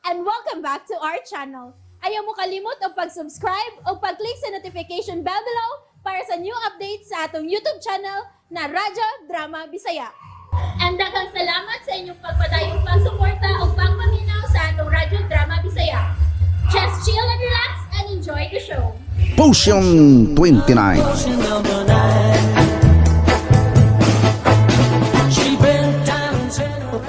And welcome back to our channel. Ayaw mo kalimot og pag-subscribe o pag-click sa notification bell below para sa new updates sa atong YouTube channel na Radyo Drama Bisaya. And daghang salamat sa inyong pagpadayong pagsuporta o pagpaminaw sa atong Radyo Drama Bisaya. Just chill and relax and enjoy the show. Potion 29.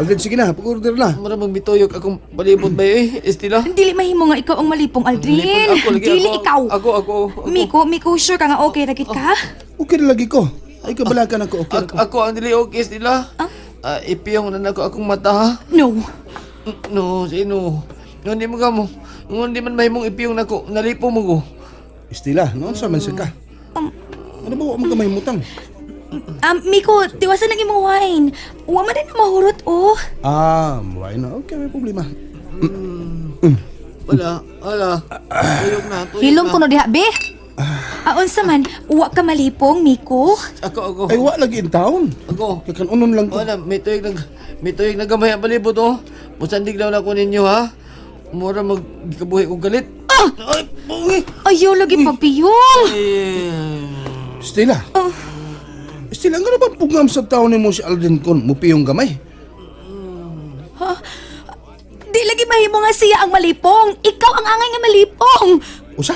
Aldrin, sige na, pag-order na. Mura magbituyok akong palibot ba eh, Estela? Dili mahimo nga ikaw ang malipong, Aldrin. Lipon ako, lagi Dili ako, ikaw. Ako, ako, ako. Miko, Miko, sure ka nga okay ra gid ka? Okay na lagi ko. Ay, kabalakan ako, okay na Ako, ko. ako ang dili okay, Estela. Ah, ipiyong na nako akong mata ha. No. No, sino? No, di mo ka mo. Ngun di man mahimong ipiyong nako, nalipo mo ko. Estela, noon sa man siya ka. Ano ba, wa man ka mahimutang? Miko, tiwasan lang imong wine. Wa man din na mahurot, oh. Ah, why na? Okay, may problema. Wala, wala. Tuyok na, tuyok Hilom na. ko no diha, be. Ah, unsa man, wa ka malipong, Miko? Ako, ako. Ay, wa lagi in town. Ako. Kakanunon lang ko. Wala, may tuyok na gamay ang palibot oh. Musandig lang ako ninyo ha. Mura magkabuhi kong galit. Ah! Ay, buhi! Ayaw lagi pagpiyong. Eh, Estela. Oh. Estela, ang ba pugam sa taon nimo si Aldrin kon mupiyong gamay? Di lagi mahimo nga siya ang malipong. Ikaw ang angay nga malipong. Usa?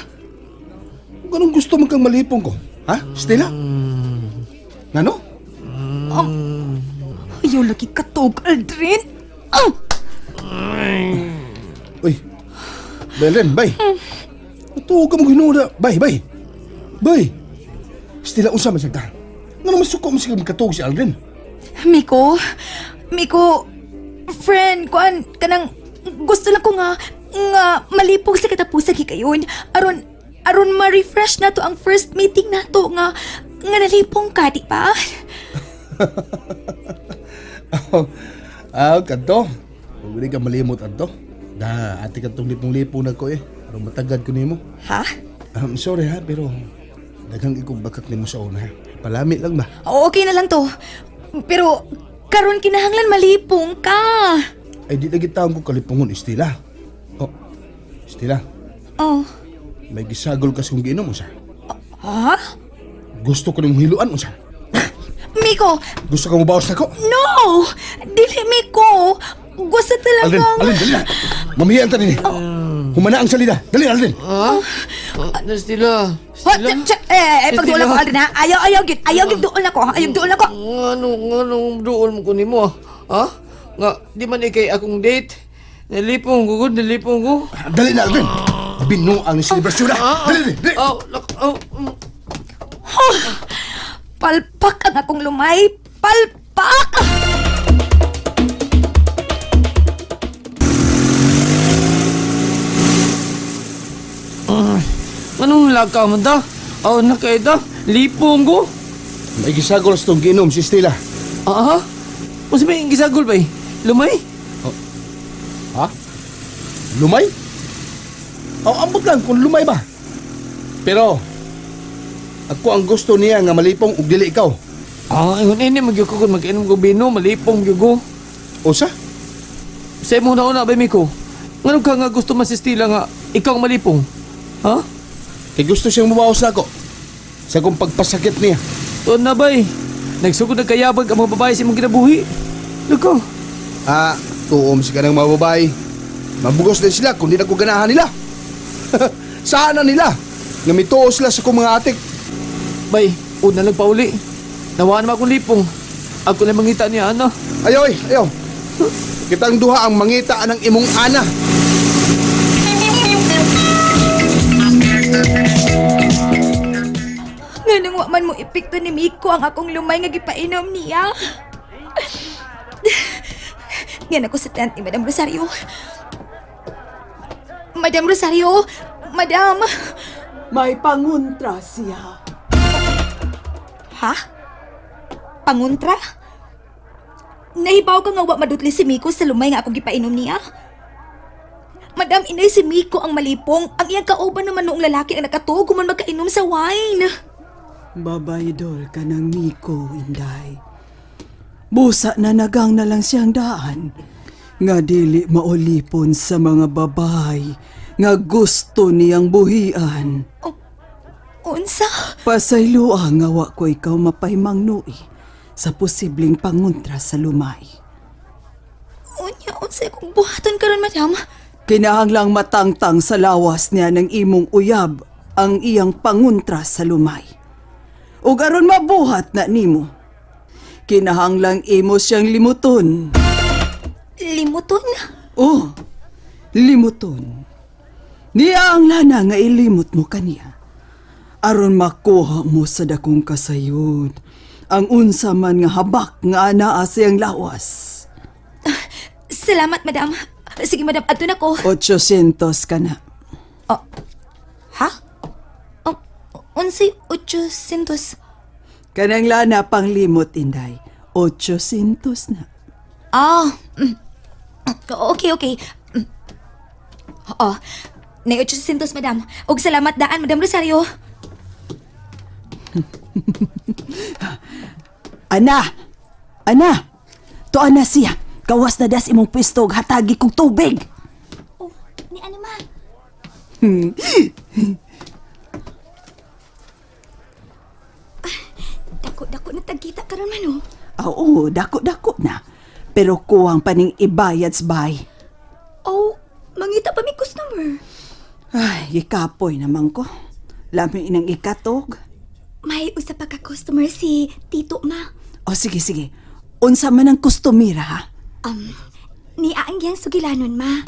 Kung anong gusto mo kang malipong ko? Ha? Estela? Ngano? Ayaw lagi katog, Aldrin. Ah! Uy. Bay, Aldrin, bay. Natuog ka mo ginuda. Bay, bay. Bay. Estela, unsa man siya ka? Ngano masuko mo siya makatuog si Aldrin? Miko, Miko, friend, kuan, kanang, gusto lang ko nga, nga malipong sa katapusan hikayon. Aron, aron ma-refresh na to ang first meeting na to nga, nga nalipong ka, di ba? Ah, kadto. Huwag ka malimot adto. Da, ate katong lipong-lipong na ko eh. Aron matagad ko nimo. Ha? Sorry ha, pero daghang ikong bakak nimo sa una. Palami lang ba? Okay na lang to. Pero, karon kinahanglan malipong ka. Ay di lagi taong ko kalipungon, Estela. Oh, Estela, Oh. may gisagol kasi kong giinom unsa. Ha? Gusto ko nimong hiluan unsa. Miko, Gusto ka mo bawas nako? no! Dili, Miko! Gusto Aldrin, talagang... Aldrin, dali na. Mamiyan ta nini. Humana ang salida. Dali, Aldrin. Ha? Ah, Estela. Ho, Estela. eh, eh, pagduol ako, Estela. Aldrin, ha? Ayaw, ayaw, gid. Ayaw, gid, duol ako, ha? Ayaw, duol ako. Ngano, ngano, duol mo ko nimo, ah? Ha? Nga, di man ikay akong date. Nalipong ko, gud, nalipong ko. Dali na, Aldrin. Binuang ni selebrasyon na. Dali, dali, dali. Aw, lak, aw, mm. Palpak ang akong lumay. Palpak! Anong lakaw mo da? Aw, nakaida, lipong ko. May gisagol sa tong giinom si Estela. Ah, ha? Unsa may gisagol ba eh? Lumay? Ha? Lumay? O, ambot lang kung lumay ba. Pero, ako ang gusto niya nga malipong ug dili ikaw. Ah, ingon ini magyud ko kung mag-inom ko bino, malipong gyud ko. Usa? Sa imong nauna ba Miko? Ngano ka nga gusto man si Stila nga ikaw ang malipong? Ha? Kay gusto siyang mubawas na ako. Sa kong pagpasakit niya. Tuon na bay. Nagsugod nagkayabag ang mga babae sa imong kinabuhi. Lako. Ah, tuom si kanang mga babae. Mabugos din sila kung di na ko ganahan nila. Sana nila. Nga mituo sila sa kong mga atik. Bay, una lang pauli. Nawaan naman akong lipong. Ako lang mangita niya, ano? Ayoy, ayo. Kitang duha ang mangita ng imong ana. Nga nang wa man mo epekto ni Miko ang akong lumay nga gipainom niya. Nga ako sa tent ni Madam Rosario. Madam Rosario! Madam! May panguntra siya. Ha? Panguntra? Nahibaw ka nga wa madutli si Miko sa lumay nga akong gipainom niya? Madam, inay si Miko ang malipong. Ang iyang kauban naman noong lalaki ang nakatuog man magkainom sa wine. Babaydol ka ng Miko, Inday. Busa na nagang na lang siyang daan. Nga dili maulipon sa mga babay nga gusto niyang buhian. Unsa? Pasayloa nga wa ko ikaw mapahimang, Nui, sa posibleng pangontra sa lumay. Unya, unsa akong buhaton karon, madam? Kinahanglang matangtang sa lawas niya ng imong uyab ang iyang pangontra sa lumay. Ug aron mabuhat na nimo, kinahanglang imo siyang limuton. Limuton? Oh, limuton. Niya ang lana nga ilimot mo kaniya. Aron makuha mo sa dakong kasayon ang unsa man nga habak nga anaa sa iyang lawas. Salamat, madam. Sige, madam, adto na ko. 800 ka na. Oh. Ha? Unsay 800? Kanang lana panglimot, Inday. 800 na. Ah. Okay. Oh, nay 800, madam. Og salamat daan, Madam Rosario. Ana! Ana! Tuan na siya. Gawas na das imong pwesto ug hatagi kog tubig. Oh, ni ano ma? Dako-dako na tagkita karon man oh. Ah, Oo, dako-dako na. Pero kuwang paning ibayad bay. Oh, mangita pa mi customer. Ay, gikapoy naman ko. Lami inang ikatog. May usa pa ka customer si Tito ma. O sige, sige. Unsa man ang kustomira ha? Ni ang iyang sugilanon ma.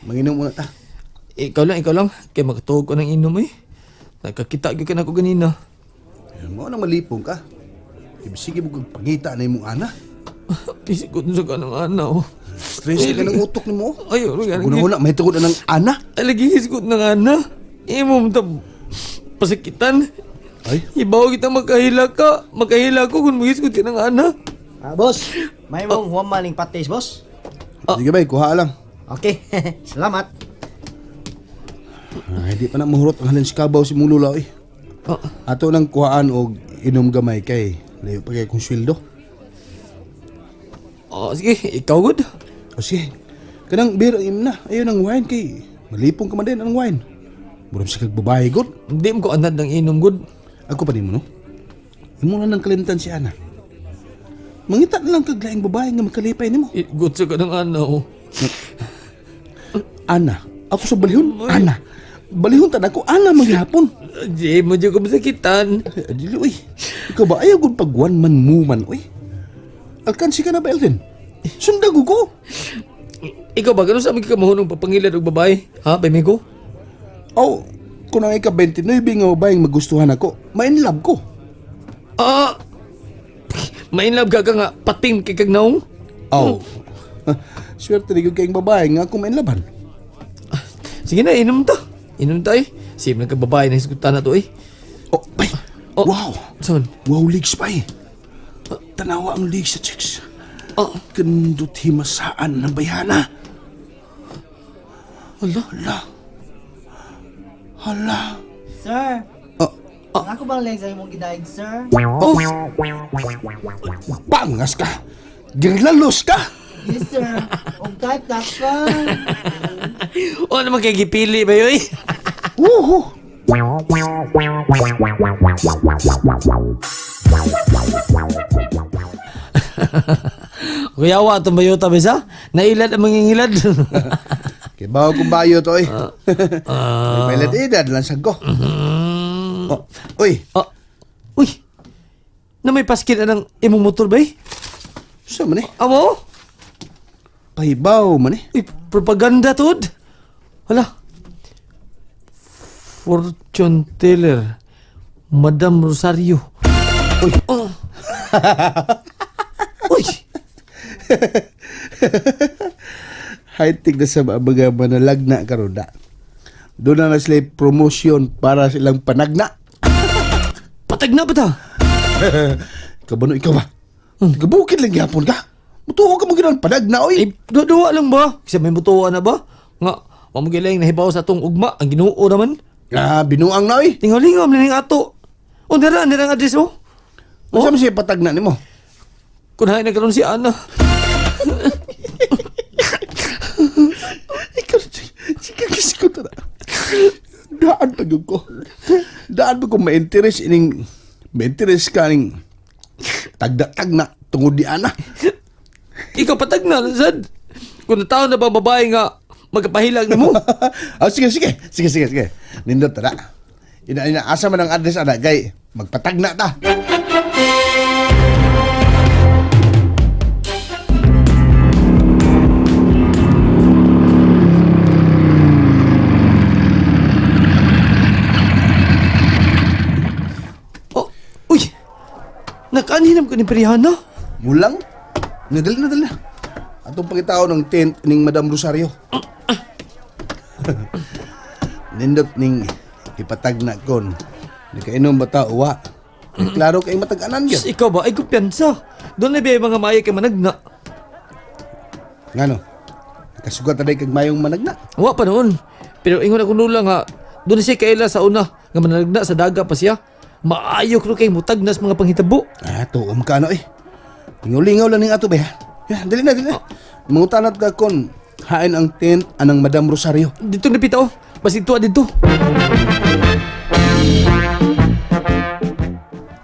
Manginom muna ta. Ikaw lang, ikaw lang. Kay makatuog ko ng inom eh. Nakakita gyud ka na ako ganina. Mo nang malipong ka. Sige mo kag pangita na imong ana. Isikot sa ka ng ana oh. Stress ka ng utok nimo. Ay, ano gani? Una-una may tungod na ng ana. Ay, lagi hiskot ng ana. Imo mo ta pasakitan. Ay, Ibaw kita makahila ka. Makahila ko kung maghiskot ka ng ana. Ah, boss, may mong huwag maling patis, boss. sige bay, kuha lang. Okay, salamat. Ay, di pa na mahurot ang halin sa kabaw si mong lula eh. Ah, Ato nang kuhaan og inom gamay kay layo pa kay kong sweldo. oh, sige, ikaw good. O sige, kanang beer im na. Ayun ang wine kay malipong ka man din ang wine. Murag sa kag babae god. Hindi mo ko anad ng inom good. Ako pa nimo no. Imo na nang kalimtan si Ana. Mangita na lang kag laing babae nga makalipay nimo. Good sa ka ng ana oh. Ana, ako sa balihon, Ana. Balihon ta nako Ana maghapon. Di mo dyan ko masakitan. Ay, Dili uy. Ikaw ba ayaw gud pag one man mo man uy. Alkansi ka na ba Elvin? Sundag ko. Ikaw ba, ganun sa amin ka mahunong papangilad og babae? Ha, Bemigo? Oh, kung ang ika 29 nga babaeng magustuhan ako, ma-inlove ko. Ah! Mainlove ka ka nga, pating kay kag naong? Oh. Swerte ni gyud kayong babae nga ako ma-inlovean. Sige na, inom ta. Inom ta eh. Same lang ka babae na hisgutan na to eh. Oh, ay. Oh. Wow. Saan? Wow, legs pa eh. Tanawa ang legs sa chicks. Oh, Kandot himasaan ng bayana. hala. Hala. Hala. Sir, Oh, ang ako bang legs ay mong gidaig, sir? Oh, pangas ka. Girlalos ka. Yes, sir. Og type tak ka. oh naman kay gipili ba yoy? Woohoo. Kuyawa itong bayota ba? Nailad ang mangingilad. Kay bawo kong bayo to eh. May pailad edad lang sad ko. Oh, uy, oh, uy! Na may paskin na ng imong motor ba eh? sa man eh? Amo? Pahibaw man eh. Uy, propaganda tod. Hala. Fortune teller. Madam Rosario. Uy. Oh. Uy! High-tech na sa mga manalagna karon na. Doon na na sila promotion para silang panagna. Patag na ba ta? Kabano ikaw ba? Gabukid lang gyapon ka. Mutuo ka mo ginan panagna oy. Eh, duwa lang ba? Kasi may mutuwa na ba? Nga, wa mo gilang nahibaw sa atong ugma, ang Ginoo naman. Ah, binuang na oy. Tingalingaw man ning ato. O nara, nara ang address oh. Unsa man siya patagna nimo? Kung hain na karon si Ana. Ikaw, chika kasi ko tara. Daan pa gyud ko. Daan pa ko ma-interest ining ma-interest ka ning tagda-tagna tungod ni Ana. Ikaw patag na, Zed. Kung tao na ba babae nga magkapahilag na mo. Ah, sige, sige. Sige, sige, sige. Nindot tara. Ina, ina, asa man ang address ana kay magpatagna ta. Oh, uy. Nakaanhinam ko ni Prihana. Mulang? Nadali, nadali na. Atong pangitao ng tent ning Madam Rosario. Nindot ning ipatagna kon. Nakainom ba ta uwa? Klaro kay matag-anan gyud. Sus, ikaw ba? Ay, kumpiyansa. Doon na ba yung mga maya kay managna? Ngano? Nakasugat na kag mayong managna. Wa pa noon. Pero ingon ako nula nga, doon na siya kaila sa una, nga managna sa daga pa siya. Maayo ko kay mutagnas mga panghitabo. Ah, tuom ka ano eh. Lingaw-lingaw lang ning ato ba? Ya, dali na, dali na. Mangutanat ka kon hain ang tent anang Madam Rosario. Dito na pita oh. Basig tuwa dito.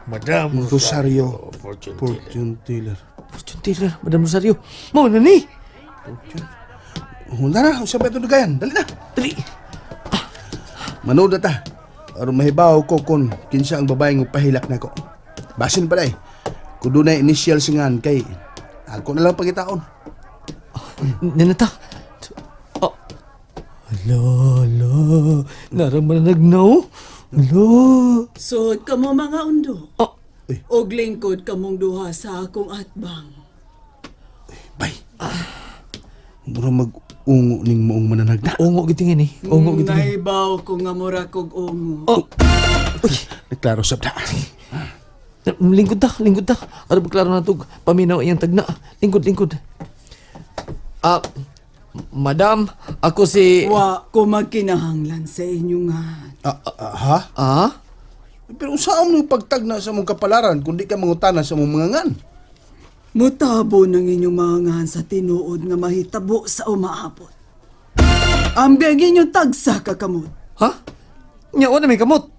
Madam Rosario, Fortune teller. Fortune teller. Fortune teller, Madam Rosario. Mao na ni. Hunda na, usap ito dugayan. Dali na. Dali. Manood na ta. Aron mahibaw ko kon kinsa ang babae nga pahilak nako. Basin pa day. Kung dunay initial singan kay ako na lang pagitaon. Nanata. Oh. Ala, ala. Naraman na nagnaw. Ala. Suod ka mo mga undo. Oh. Og lingkod kamong duha sa akong atbang. Bay. Mura mag-ungo ning maong mananagna. Ungo gitingin eh. Ungo gitingin. Naibaw ko nga mura kog ungo. Oh. Uy. Naklaro sab ta. Lingkod ta, lingkod ta. Ano ba klaro na to? Paminaw iyang tagna. Lingkod, lingkod. Ah, madam, ako si... Wa ko magkinahanglan sa inyo nga. Ah, ah, ha? Ah? Pero saan mo pagtagna sa mong kapalaran kung di ka mangutana sa mong mga ngan? Mutabo ng inyong mga ngahan sa tinuod nga mahitabo sa umaabot. Ambi ang inyong tagsa kakamot. Ha? Nya, wala may kamot.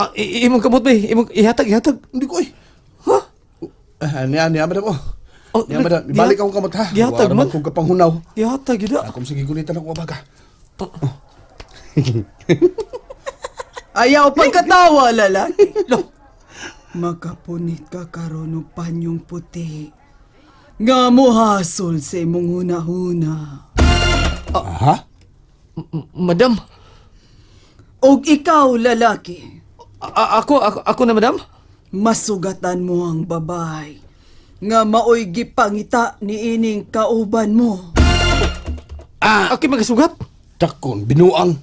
Ah, imong kamot ba eh? Imong, ihatag, ihatag. Hindi ko eh. Ha? Ah, niya, niya, madam. Oh. Oh, Niya, madam. Ibalik akong kamot ha. Gihatag Wala man. man kong kapanghunaw. Ihatag, yun na. Akong sige gunitan ako abaga. Ayaw pagkatawa, lalaki. Lo, Makapunit ka karon og panyong puti. Nga mohasol sa imong hunahuna. Ha? Madam. Og ikaw, lalaki, Ako na, madam? masugatan mo ang babae nga maoy gipangita ni ining kauban mo. Ah. Ako magasugat? Dakon, binuang.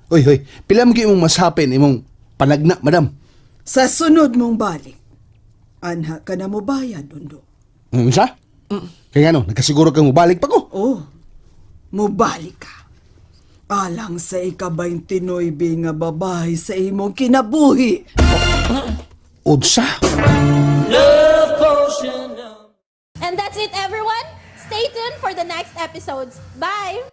Hoy, hoy. Pila mo imong masapin imong panagna, madam. Sa sunod mong balik, anha ka na mo bayad, undo. Sa? Kaya nga no, nagkasiguro kang mubalik pa ko. Oh, mubalik ka. Alang sa ika-29 nga babae sa imong kinabuhi. Unsa? And that's it, everyone. Stay tuned for the next episodes. Bye!